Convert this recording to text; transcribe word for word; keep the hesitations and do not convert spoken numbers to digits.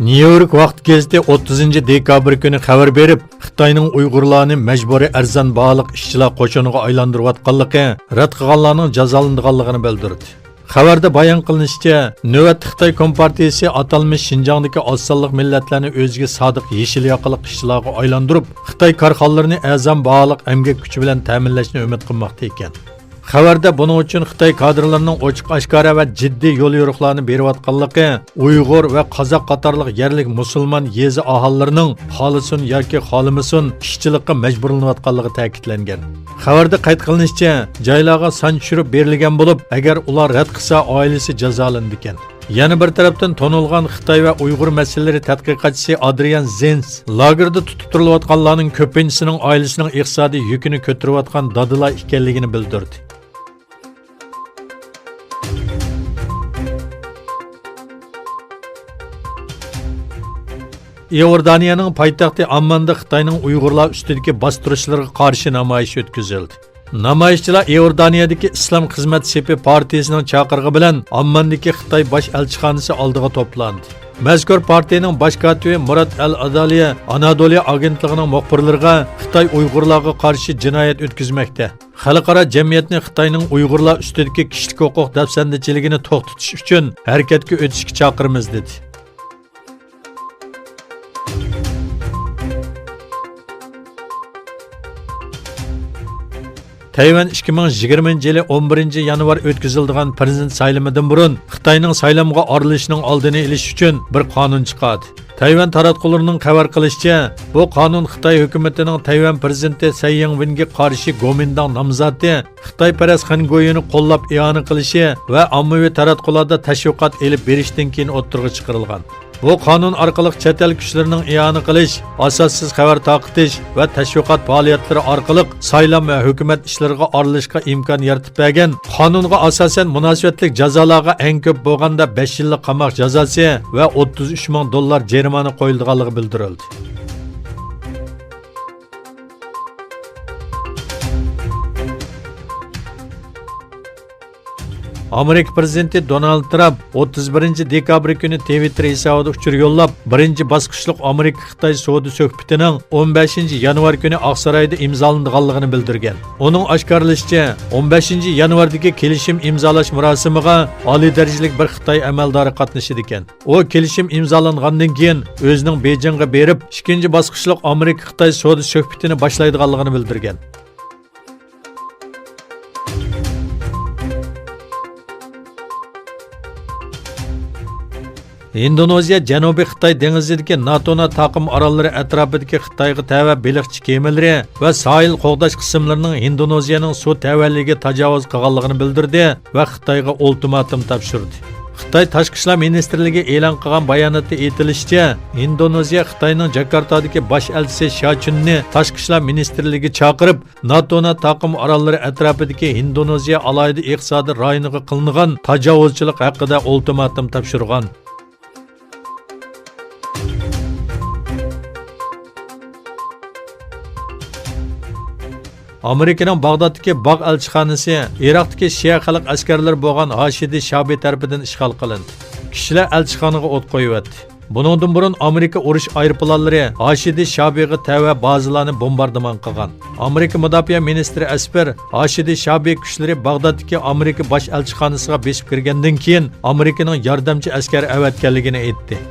نيۇ يورك ۋاقىت گېزىتى ئوتتۇزىنچى دېكابىر كۈنى خەۋەر بېرىپ، خىتاينىڭ ئۇيغۇرلارنى مەجبۇرىي ئەرزان باھالىق ئىشچىلار قوشۇنىغا ئايلاندۇرۇۋاتقانلىقى، رەت قىلغانلارنىڭ جازالىنىدىغانلىقىنى بىلدۈردى. خەۋەردە بايان قىلىنىشىچە، نۆۋەتتە خىتاي كومپارتىيىسى ئاتالمىش شىنجاڭدىكى ئاز سانلىق مىللەتلەرنى ئۆزىگە سادىق يېشىل ياقىلىق ئىشچىلارغا ئايلاندۇرۇپ، خىتاي كارخانىلىرىنى ئەرزان باھالىق ئەمگەك كۈچى بىلەن تەمىنلەشنى ئۈمىد قىلماقتا ئىكەن. خەۋەردە بۇنىڭ ئۈچۈن خىتاي كادىرلىرىنىڭ ئوچۇق ئاشكارا ۋە جىددىي يوليورۇقلارنى بېرىۋاتقانلىقى، ئۇيغۇر ۋە قازاق قاتارلىق يەرلىك مۇسۇلمان يېزا ئاھالىلىرىنىڭ خالىسۇن ياكى خالىمىسۇن ئىشچىلىققا مەجبۇرلىنىۋاتقانلىقى تەكىتلەنگەن. خەۋەردە قەيت قىلىنىشىچە، جايلارغا سان چۈشۈرۈپ بېرىلگەن بولۇپ، ئەگەر ئۇلار رەت قىلسا، ئائىلىسى جازالىنىدىكەن. يەنە بىر تەرەپتىن، تونۇلغان خىتاي ۋە ئۇيغۇر مەسىلىلىرى تەتقىقاتچىسى ئادرىيان زېنس لاگېردا تۇتۇپ تۇرۇلۇۋاتقانلارنىڭ كۆپىنچىسىنىڭ ئائىلىسىنىڭ ئىقتىسادىي يۈكىنى كۆتۈرۈۋاتقان دادىلار ئىكەنلىكىنى بىلدۈردى. ئىئوردانىيەنىڭ پايتەختى ئامماندا خىتاينىڭ ئۇيغۇرلار ئۈستىدىكى باستۇرۇشلىرىغا قارشى نامايىش ئۆتكۈزۈلدى. نامايىشچىلار ئىئوردانىيەدىكى ئىسلام خىزمەت سېپى پارتىيىسىنىڭ چاقىرىقى بىلەن ئامماندىكى خىتاي باش ئەلچىخانىسى ئالدىغا توپلاندى. مەزكۇر پارتىيىنىڭ باش كاتىپى مۇرات ئەل ئادالىيە ئانادولۇ ئاگېنتلىقىنىڭ مۇخبىرلىرىغا خىتاي ئۇيغۇرلارغا قارشى جىنايەت ئۆتكۈزمەكتە. خەلقئارا جەمئىيەتنى خىتاينىڭ ئۇيغۇرلار ئۈستىدىكى كىشىلىك ھوقۇق دەپسەندىچىلىكىنى توختىتىش ئۈچۈن ھەرىكەتكە ئۆتۈشكە چاقىرىمىز، دېدى. تەيۋەن ئىككى مىڭ يىگىرمىنچى يىلى ئون بىرىنچى يانۋار ئۆتكۈزۈلىدىغان پىرېزىدېنت سايلىمىدىن بۇرۇن خىتاينىڭ سايلامغا ئارىلىشىشنىڭ ئالدىنى ئېلىش ئۈچۈن بىر قانۇن چىقاردى. تەيۋەن تاراتقۇلىرىنىڭ خەۋەر قىلىشىچە، بۇ قانۇن خىتاي ھۆكۈمىتىنىڭ تەيۋەن پىرېزىدېنتى سەي يىڭۋېنگە قارشى گومىنداڭ نامزاتى خىتايپەرەس خېن گويۈنى قوللاپ ئىئانە قىلىشى ۋە ئاممىۋى تاراتقۇلاردا تەشۋىقات ئېلىپ بېرىشتىن كېيىن ئوتتۇرىغا چىقىرىلغان. بۇ قانۇن ئارقىلىق چەت ئەل كۈچلىرىنىڭ ئىئانە قىلىش، ئاساسسىز خەۋەر تارقىتىش ۋە تەشۋىقات پائالىيەتلىرى ئارقىلىق سايلام ۋە ھۆكۈمەت ئىشلىرىغا ئارىلىشىشقا ئىمكان يارىتىپ بەرگەن قانۇنغا ئاساسەن مۇناسىۋەتلىك جازالارغا ئەڭ كۆپ بولغاندا بەش يىللىق قاماق جازاسى ۋە ئوتتۇز ئۈچ مىڭ دوللار جەرىمانە قويۇلىدىغانلىقى بىلدۈرۈلدى. ئامېرىكا پىرېزىدېنتى دونالد ترامپ ئوتتۇز بىرىنچى دېكابىر كۈنى تىۋىتتېر ھېسابىدا ئۇچۇر يوللاپ، بىرىنچى باسقۇچلۇق ئامېرىكا-خىتاي سودا سۆھبىتىنىڭ ئون بەشىنچى يانۋار كۈنى ئاقسارايدا ئىمزالىنىدىغانلىقىنى بىلدۈرگەن. ئۇنىڭ ئاشكارىلىشىچە، ئون بەشىنچى يانۋاردىكى كېلىشىم ئىمزالاش مۇراسىمىغا ئالىي دەرىجىلىك بىر خىتاي ئەمەلدارى قاتنىشىدىكەن. ئۇ كېلىشىم ئىمزالانغاندىن كېيىن ئۆزىنىڭ بېيجىڭغا بېرىپ، ئىككىنچى باسقۇچلۇق ئامېرىكا-خىتاي سودا سۆھبىتىنى باشلايدىغانلىقىنى بىلدۈرگەن. ھىندونېزىيە جەنۇبىي خىتاي دېڭىزىدىكى ناتونا تاقىم ئاراللىرى ئەتراپىدىكى خىتايغا تەۋە بېلىقچى كېمىلىرى ۋە ساھىل قوغداش قىسىملىرىنىڭ ھىندونېزىيەنىڭ سۇ تەۋەلىكىگە تاجاۋۇز قىلغانلىقىنى بىلدۈردى ۋە خىتايغا ئۇلتىماتوم تاپشۇردى. خىتاي تاشقى ئىشلار مىنىستىرلىكى ئېلان قىلغان باياناتتا ئېيتىلىشىچە، ھىندونېزىيە خىتاينىڭ جاكارتادىكى باش ئەلچىسى شيا چۈننى تاشقى ئىشلار مىنىستىرلىكىگە چاقىرىپ، ناتونا تاقىم ئاراللىرى ئەتراپىدىكى ھىندونېزىيە ئالاھىدە ئىقتىسادىي رايونىغا قىلىنغان تاجاۋۇزچىلىق ھەققىدە ئۇلتىماتوم تاپشۇرغان. ئامېرىكىنىڭ باغدادتىكى باغ ئەلچىخانىسى ئىراقتىكى شىئە خەلق ئەسكەرلىرى بولغان ھاشىدى شابى تەرىپىدىن ئىشغال قىلىندى. كىشىلەر ئەلچىخانىغا ئوت قويۇۋەتتى. بۇنىڭدىن بۇرۇن ئامېرىكا ئۇرۇش ئايروپىلانلىرى ھاشىدى شابىغا تەۋە بازىلارنى بومباردىمان قىلغان. ئامېرىكا مۇداپىئە مىنىستىرى ئەسپەر ھاشىدى شابى كۈچلىرى باغدادتىكى ئامېرىكا باش ئەلچىخانىسىغا بېسىپ كىرگەندىن كېيىن، ئامېرىكىنىڭ ياردەمچى ئەسكەر ئەۋەتكەنلىكىنى ئېيتتى.